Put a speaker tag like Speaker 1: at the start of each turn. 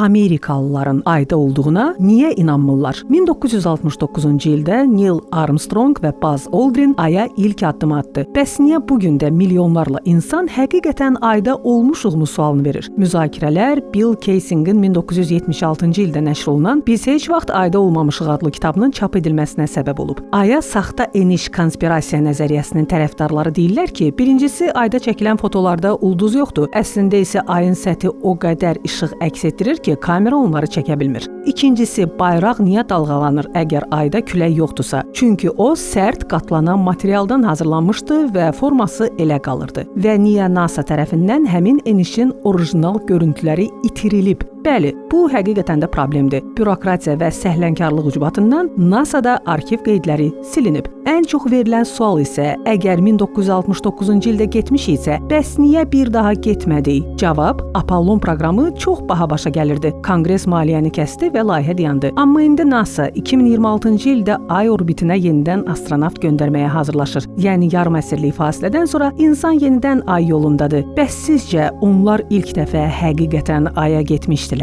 Speaker 1: Amerikalıların Ayda olduğuna niyə inanmırlar? 1969-cu ildə Neil Armstrong və Buzz Aldrin Aya ilk addımı atdı. Bəs niyə bu gün də milyonlarla insan həqiqətən Ayda olmuşuqmu sualını verir? Müzakirələr Bill Kaysingin 1976-cı ildə nəşr olunan Biz heç vaxt Ayda olmamışıq adlı kitabının çap edilməsinə səbəb olub. Aya saxta eniş konspirasiya nəzəriyyəsinin tərəfdarları deyirlər ki, birincisi, Ayda çəkilən fotolarda ulduz yoxdur. Əslində isə ayın səthi o qədər işıq əks etdirir ki, kamera onları çəkə bilmir. İkincisi, bayraq niyə dalğalanır əgər ayda külək yoxdursa? Çünki o sərt qatlanan materialdan hazırlanmışdı və forması elə qalırdı. Və niyə NASA tərəfindən həmin enişin orijinal görüntüləri itirilib? Bəli, bu həqiqətən də problemdir. Bürokratiya və səhlənkarlıq ucbatından NASA-da arxiv qeydləri silinib. Ən çox verilən sual isə, əgər 1969-cu ildə getmişiksə, bəs niyə bir daha getmədik? Cavab: Apollon proqramı çox baha başa gəlirdi. Konqres maliyyəni kəsdi və layihə dayandı. Amma indi NASA 2026-cı ildə Ay orbitinə yenidən astronavt göndərməyə hazırlaşır. Yəni yarım əsrlik fasilədən sonra insan yenidən Ay yolundadır. Bəs sizcə onlar ilk dəfə həqiqətən Aya getmişdilər?